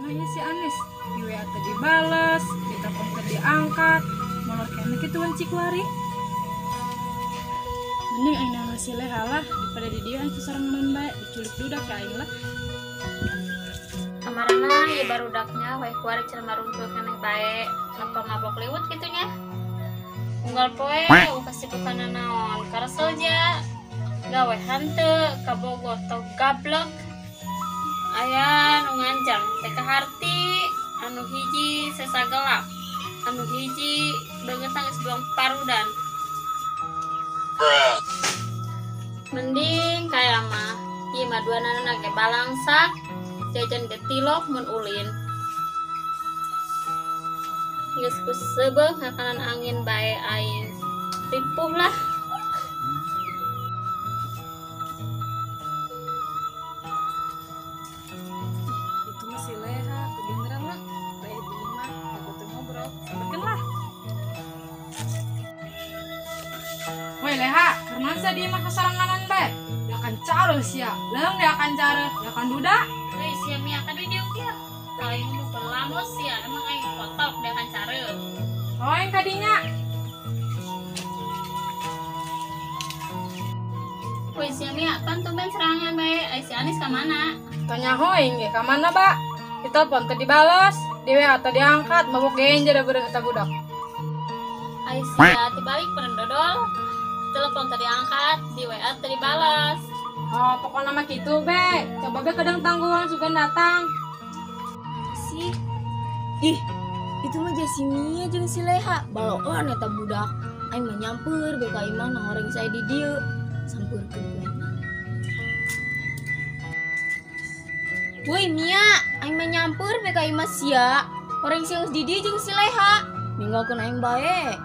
Kumaha si Anis? Di WA teu dibales, di telepon teu diangkat. Molor keneh kitu cik wari. Mending aing nang si Leha lah daripada di dieu aing sasarengan bae diculik dudak ka aing lah. Kamarana ieu barudaknya we kuari cenah marungkul keneh bae, napa mabok liwet kitu nya. Unggal poe kasibukan naon, karesel ja. Gawe hanteu kabogoh tok gablek. Aya nu nganjang teh kaharti, anu hiji sesagelap, anu hiji beungeutna geus buang parudan. Mending kaya mah ieu mah duanana ge balangsak, jajan ge tilok mun ulin. Geus ku seubeuh ngakanan angin bae aing. Ripuh lah. Itu mah si Leha, kebeneran lah. Bae di imah, aku teu ngobrol. Sabarkeun lah. Woi Leha, karena sia di imah sasarenganan bae. Dia akan careuh sia. Leung dia akan careuh, dia akan duda. Heuy sia mia ka dieu kieu. Aing mau pelamos sia, emang aing kotok dia akan careuh. Oh, aing kadinya. Woi sia mia, pan tumben serangan bae. Ai si Anis ka mana? Tanya hoing ge ka mana, Ba? Ditelepon teu dibales, di WA teu diangkat, mabok genje da beureum eta budak. Ai sia tibalik peureun dodol. Telepon teu diangkat, di WA teu dibalas. Oh, pokokna mah kitu be. Coba be kadang tangguhan sugan datang. Sih. Ih, itu mah si Mia jeung si Leha. Baloan eta budak. Aing mah nyamper be ka imah nang orang saya di dieu. Sampeurkeun ku aing mah. Woi Mia, aing mah nyamper be ka imah sia. Orang sia geus di dieu jeung si Leha. Ninggalkeun aing bae.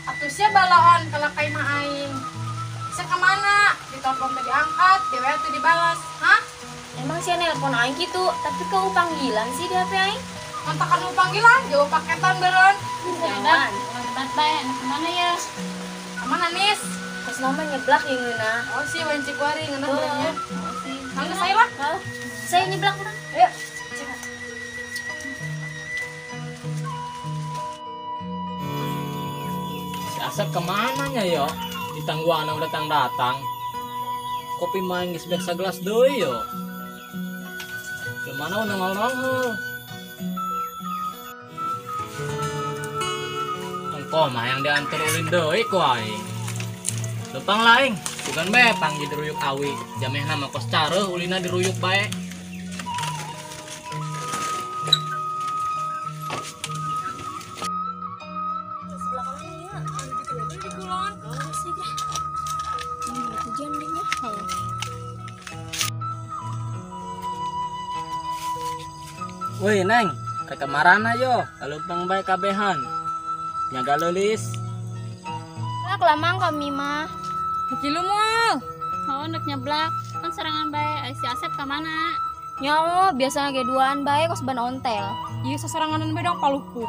Atuh sia baloan kalau ka imah aing. Sia ka mana? Ditelepon teu diangkat, di WA teu dibalas. Hah? Emang sia nelpon aing kitu, tapi kau panggilan sih di HP aing. Kontakan lu panggilan, jauh paketan beureun. Jangan, hebat bae, anu kemana ya? Kemana Nis? Kos nama nyeblak ya ngeunah. Oh sih, wancik wari ngeunah beureunnya. Oh sih. Mangga saya lah. Hah? Saya nyeblak urang. Ayo. Si Asep kemana nya yo? Ditangguan datang-datang. Kopi main geus beak sagelas deui yo. Kemana nongol-nongol? Engko mah yang diantar ulin deui ku aing. Lempang laing, bukan bae panggi diruyuk awi. Jamehna mah kos careuh ulina diruyuk bae. Sebelah kanan ya. Di kulon. Oh, sih lah. Hujan deh ya. Woi Neng, rek kamarana yo? Lempang bae kabehan. Nyaga leulis. Lah lamang kami mah. Kilu moal. Oh, nek nyeblak. Kan serangan bae, ai si Asep ka mana? Nyaho, biasana ge duaan bae kos ban ontel. Ieu sasaranganan bae dong paluku.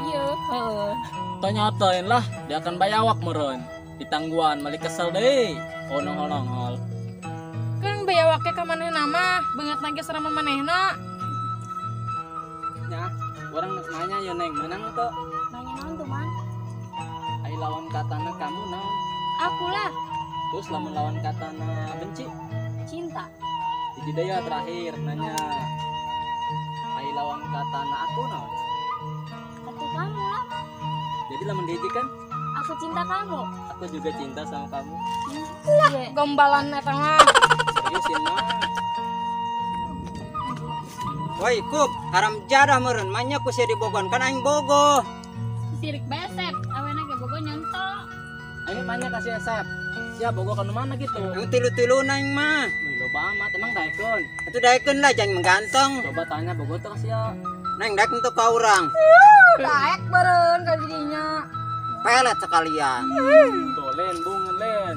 Iya, heeh. Tonyotoin lah, dia akan bayawak meureun. Ditangguan mali kesel deui. Oh nongol-nongol. Kan bayawake ka manehna mah, beungeut ge seraman manehna. Nya, urang nek nanya ya Neng, meunang teu? Nanya naon tuh, Man? Ai lawan katana kamu naon? Aku lah. Terus lamun lawan katana benci? Cinta. Jadi daya terakhir nanya. Ai lawan katana aku naon? Aku kamu lah. Jadi lamun dihiji kan? Aku cinta kamu. Aku juga cinta sama kamu. Lah, gombalan eta mah. Serius ya mah. Woi, Kup, haram jadah meureun manya ku sia dibogohan kan aing bogoh. Sirik bae Sep, awena ge bogoh nyonto. Aing manya ka si Asep. Sia bogoh ka nu mana gitu? Anu tilu-tilu aing mah. Wih, loba amat emang daekeun. Atuh daekeun lah jangan mengganteng. Coba tanya bogoh teh ka sia. Neng daek untuk ka urang. Daek beureun ka didinya. Pelet sekalian. Tuh len bungeun len.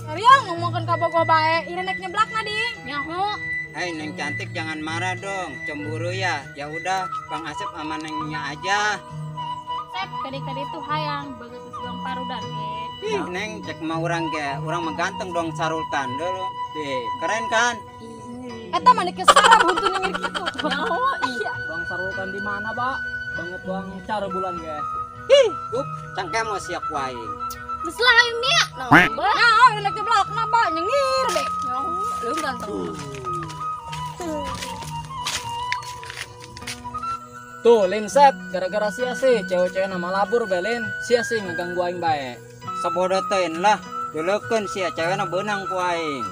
Ariang ngomongkeun ka bogoh bae, ieu nek nyeblakna ding. Nyaho. Hei Neng cantik jangan marah dong, cemburu ya. Ya udah, Bang Asep sama Nengnya aja. Sep, kadi-kadi tuh hayang begitu sedang parudan ge. Ih, Neng, cek mah urang ge, urang mah ganteng dong sarulkan dulu. Deh, keren kan? Eta mah dikesaram huntu nyengir kitu. Nyaho iya. Bang sarulkan di mana, Pak? Banget bang cara bulan ge. Ih, gup, cangkem mau siap wae. Geus lah ayo Mia. Naon ba? Nah, lek belakna ba nyengir be. Nyaho, leuh ganteng. Tuh, Lin Sep, gara-gara sia sih cewek-cewek nama labur be Lin, sia sih ngeganggu aing bae. Sabodo teuing lah, duleukeun sia cewekna beunang ku aing.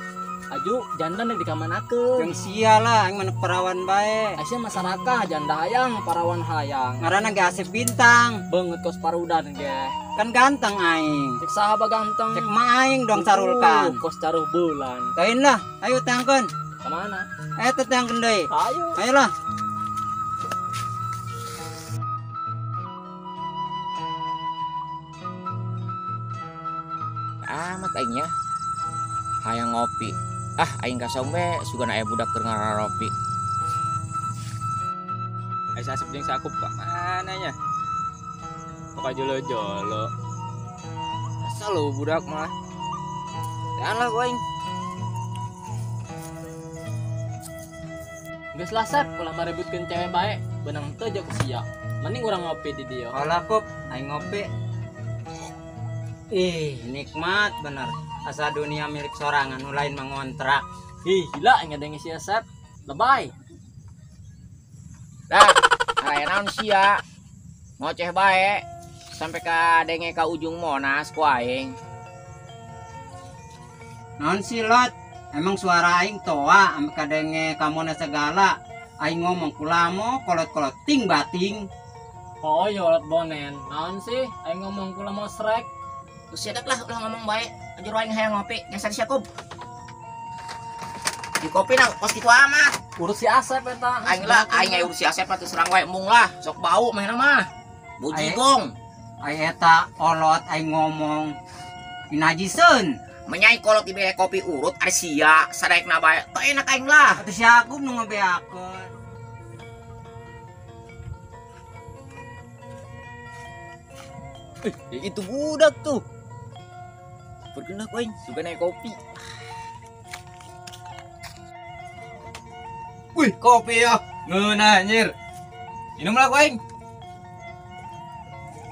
Aju, janda nek dikamanakeun. Jeung sia lah aing mah perawan bae. Asia masyarakat janda hayang, parawan hayang. Ngaranna ge Asep Bintang. Beungeut kos parudan ge. Kan ganteng aing. Cek saha ba ganteng? Cek mah aing dong sarulkan. Kos caruh bulan. Teuing lah, ayo tangkeun. Kamana? Ayo tangkeun deui. Ayo. Ayolah. Amat aingnya hayang ngopi. Ah aing kasombe sugan aya budak keur ngararopi. Ai Asep jeung Sakup ka mana nya? Poka jolo-jolo. Asal lu budak mah. Jangan lah gua aing. Geus lah Sep, ulah maributkeun cewek bae, beunang teu jeung sia. Mending urang ngopi di dieu. Olah Kup, aing ngopi. Ih, nikmat bener. Asa dunia milik sorangan, nu lain mengontrak. Ih, gila ngadenge sia Sep. Lebay. Dah, araya naon sia? Ngoceh bae sampai ka denge ka ujung Monas ku aing. Naon sih Lot? Emang suara aing toa ampe kadenge ka Monas segala. Aing ngomong kulamo kolot-kolot ting bating. Oh, yo Lot bonen. Naon sih? Aing ngomong kulamo srek. Terus siadak lah ulah ngomong bae. Anjur aing hayang ngopi, geser sia Kup. Di kopi na kos kitu amat. Urus si Asep eta. Aing lah, aing aya urus si Asep atuh serang wae embung lah. Sok bau mah mah. Bau jigong. Ai eta olot aing ngomong. Inajiseun. Menyai kolot dibere kopi urut ari sia sadaekna bae. Teu enak aing lah. Atuh si Akup nu ngabeakeun. Itu budak tuh. Bergenak aing, suka naik kopi. Wih, kopi ya. Ngeunah anjir. Minum lah aing.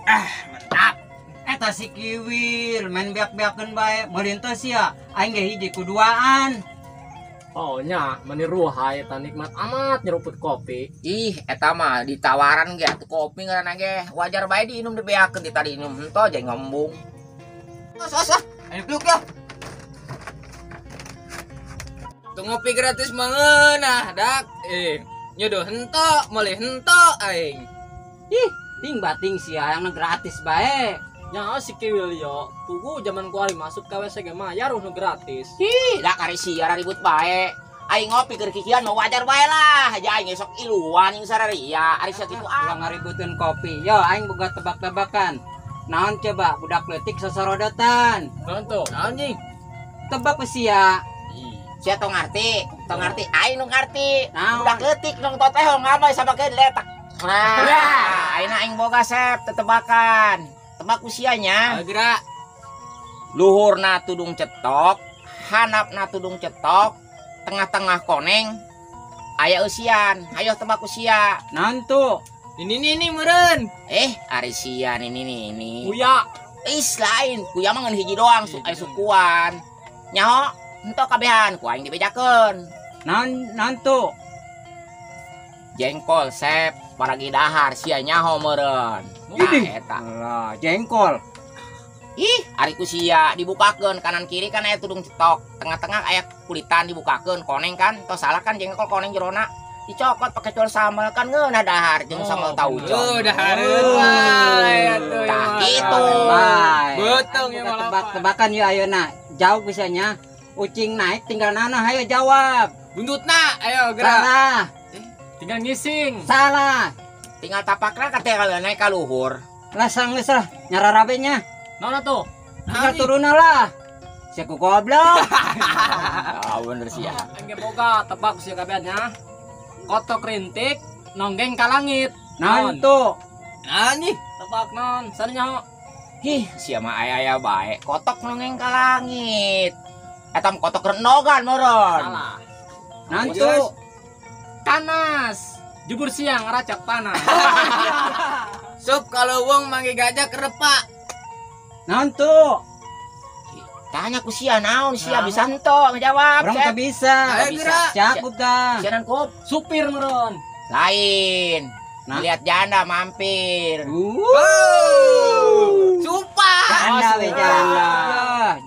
Ah, mantap. Eta si Kiwil main beak-beakeun bae, meuli teu sia. Aing ge hiji kuduaan. Oh nya, meni ruhai eta nikmat amat nyeruput kopi. Ih, eta mah ditawaran ge atuh kopi ngaranna ge. Wajar bae diinum dibeakeun di tadi inum henteu aja ngembung. Os os ah. Ayo duduk ya. Tuh ngopi gratis mengenah dak. Nyodoh henteu, meuli henteu aing. Ih, ting bating sia yang gratis bae. Nya si Kiwil yo, pugu zaman kuari masuk ka WC ge mayar nu gratis. Ih, dak ari sia ribut bae. Aing ngopi keur kikian mah wajar bae lah. Aja aing sok iluan jeung sararia, ari sia kitu ah. Ulah ngaributeun kopi. Yo aing boga tebak-tebakan. Naon coba budak leutik sosorodotan. Naon tuh? Naon nying? Tebak ku sia. Sia tong ngarti, tong ngarti aing nu ngarti. Naon? Budak leutik nong toteh ngamai sama ke letak. Nah, aing aing boga Sep tetebakan. Tebak usianya. Gerak. Luhurna tudung cetok, hanapna tudung cetok, tengah-tengah koneng, aya eusian. Ayo tebak usia. Naon tuh? Ini nih meureun. Ari sia ini nih. Kuya. Is lain, kuya mah ngan hiji doang, aya sukuan. Nyaho, henteu kabehan ku aing dibejakeun. Naon naon tuh? Jengkol Sep, paragi dahar sia nyaho meureun. Ini eta. Alah, jengkol. Ih, ari ku sia dibukakeun kanan kiri kan aya tudung cetok, tengah-tengah aya kulitan dibukakeun, koneng kan, tos salah kan jengkol koneng jerona. Dicokot pakai col sambal kan ngeunah dahar jeung sambal tauco. Oh, dahareun wae atuh. Tah kitu. Betung ya malah. Tebak-tebakan yeuh ayeuna. Jauh bisanya. Ucing naik tinggal nanah, ayo jawab. Buntutna, ayo gerak. Salah. Tinggal ngising. Salah. Tinggal tapakna katinggalan naik ka luhur. Lah sanggeus lah nyararabe nya. Naon atuh? Tinggal turunna lah. Sia ku goblok. Ah bener sia. Aing ge boga tebak sia kabehan nya. Kotok rintik nonggeng ka langit. Naon tuh? Naon nih? Tebak non, sana nyaho. Ih, sia mah aya-aya bae. Kotok nongeng ka langit. Eta mah kotok renogan meureun. Salah. Nantu. Tanas. Jubur siang racak panas. Sup kalau wong manggil gajah kerepak. Nantu. Tanya ku sia naon sia bisa henteu ngejawab. Orang tak bisa. Ayo gerak. Cakup dah. Sia kup. Supir meureun. Lain. Nah. Lihat janda mampir. Sumpah. Janda we janda.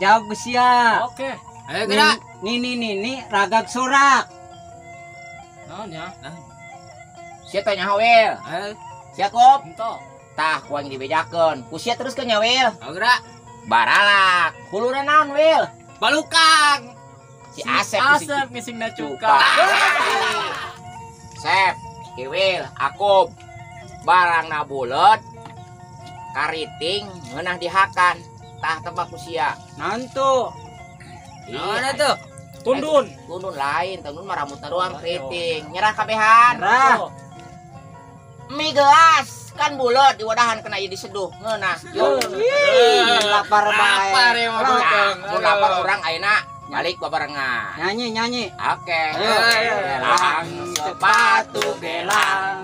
Jawab ku sia. Oke. Ayo gerak. Nini nini ragak sorak. Naon ya? Sia tanya Wil. Ayo. Sia kup. Henteu. Tah ku aing dibejakeun. Ku sia teruskeun nya Wil. Ayo gerak. Baralak. Huluna naon Wil? Balukang. Si Asep. Asep ngisingna cuka. Sep, Iwil, Akub. Barangna bulet. Kariting ngeunah dihakan. Tah tebak ku sia. Nantu. Naon atuh? Tundun. Tundun lain, tundun mah rambutna doang keriting. Nyerah kabehan. Nyerah. Mie gelas kan bulet diwadahan kena ieu diseduh ngeunah. Yo. Lapar bae. Lapar ya mah botong. Mun lapar urang ayeuna balik babarengan. Nyanyi nyanyi. Oke. Ayo. Gelang sepatu gelang.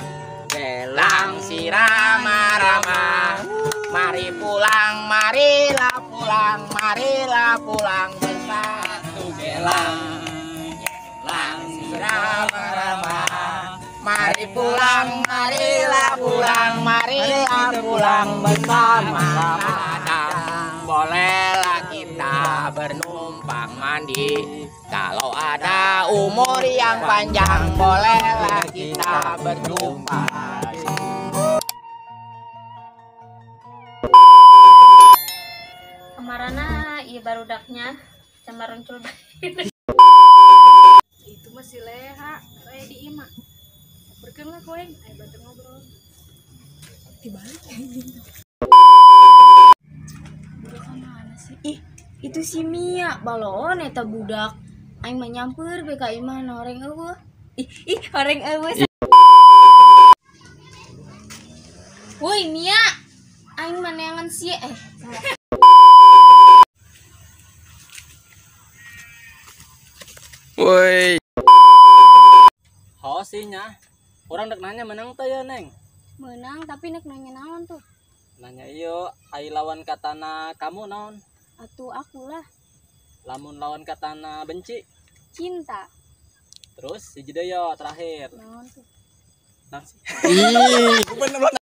Gelang si rama-rama. Mari pulang, marilah pulang, marilah pulang bersatu Gelang. gelang si rama-rama. Mari pulang, marilah pulang, marilah pulang bersama. Bolehlah kita bernumpang mandi. Kalau ada umur yang panjang, bolehlah kita berjumpa lagi. Kemarana ieu barudaknya camaruncul bae. Itu mah si Leha, aya di imah. Samperkeun lah ku aing, aya batur ngobrol. Dibalik anjing. Budak mana sih? Ih, itu si Mia, baloon eta budak. Aing mah nyamper be ka imah na horeng eueuh. Ih, ih, horeng eueuh. Woi Mia, aing mah neangan sia salah. Woi. Hos sih nya. Urang dek nanya menang teh ya, Neng? Menang tapi nek nanya naon tuh? Nanya iyo, ai lawan katana kamu naon? Atuh aku lah. Lamun lawan katana benci? Cinta. Terus hiji deui yo terakhir. Naon tuh? Naon sih? Ih, bener.